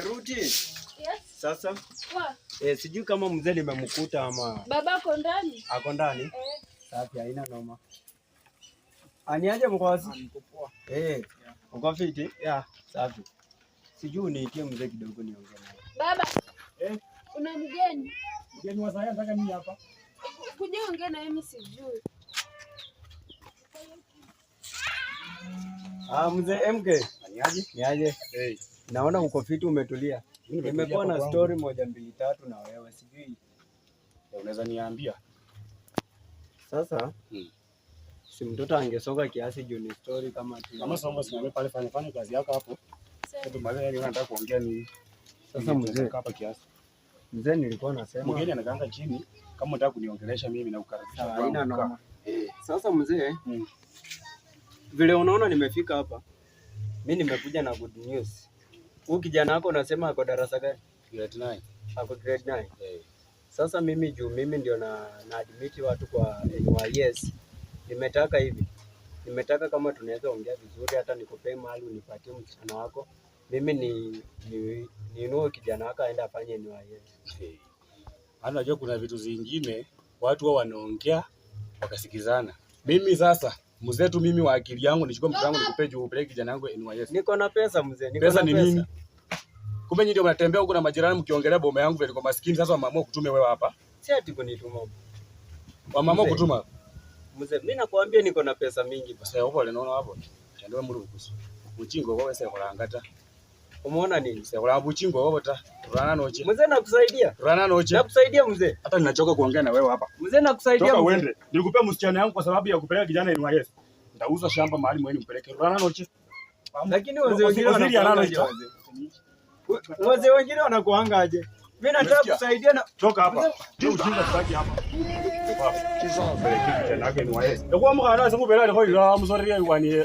Ruti. Yes. Sasa Poa. Sijui kama mzee nimemkuta ama Baba ako ndani? Ako ndani. Eh. Safi, haina noma. Aniaje mkwasi? Uko fiti? Yeah. Safi. Sijui uniitie mzee kidogo niongee naye. Baba. Eh? Una mgeni? Mgeni wa saa nataka nini hapa? Kuja ongea na mimi sijui. Ah, mzee MK. Niaje? Niaje? Hey. Naona uko fiti umetulia. Mimi nimetulia Nimekuwa na hapa kwangu. story moja mbili tatu na wewe sijui. Unaweza niambia? Sasa Hmm. si mtoto angesoka kiasi juu ni story kama tu. Kama songo simame pale fanya fanya kazi yako hapo. Sawa. Sasa tumalize yani nataka kuongea ni Sasa mzee, hapa kiasi. mzee nilikuwa nasema Mgeni anakaanga chini kama unataka kuniongelesha mimi na kukaribisha Sawa, kwangu. haina noma. Sasa mzee, Hmm. vile unaona nimefika hapa, mi nimekuja na good news. Huyu kijana wako unasema ako darasa gani? Grade 9. Ako grade 9. Eh. Sasa mimi juu mimi ndio na admit watu kwa NYS, nimetaka hivi, nimetaka kama tunaweza ongea vizuri, hata nikupee mahali unipatie msichana wako, mimi ni niinue kijana wako aende afanye NYS. Eh. Maana unajua kuna vitu zingine watu wao wanaongea wakasikizana. Mimi sasa mzee tu mimi wa akili yangu nichukue mtoto wangu nikupe juu upeleke kijana yangu NYS. Niko na pesa mzee, niko Pesa na ni pesa. nini? Kumbe nyinyi ndio mnatembea huko na majirani mkiongelea boma yangu vile niko maskini. Sasa wameamua kutume wewe hapa. Si ati kunituma. Wameamua Mzee. kutuma. Mzee, mimi nakwambia niko na pesa mingi bana. Sasa hapo naona hapo. Chandoe muri kukusu. Buchingo wewe sasa kolanga ta. Umeona nini? Sasa kola buchingo wewe ta. Rana noche. Mzee nakusaidia. Rana noche. Nakusaidia mzee. Hata ninachoka kuongea na wewe hapa. Mzee nakusaidia Toka mzee. uende. Nilikupea msichana yangu kwa sababu ya kupeleka kijana NYS. Nitauza shamba mahali mweni mpeleke. Rana noche. Lakini wazee wengine Waziri ya wanakuanga Rana aje noche. wazee? Wazee wengine wanakuanga aje? Mimi nataka Umesikia? kusaidia na Toka hapa. Ndio ujinga sitaki hapa. Peleke kijana yake NYS. Ekuwa mkhana sikubela ndiko ila msorere wani.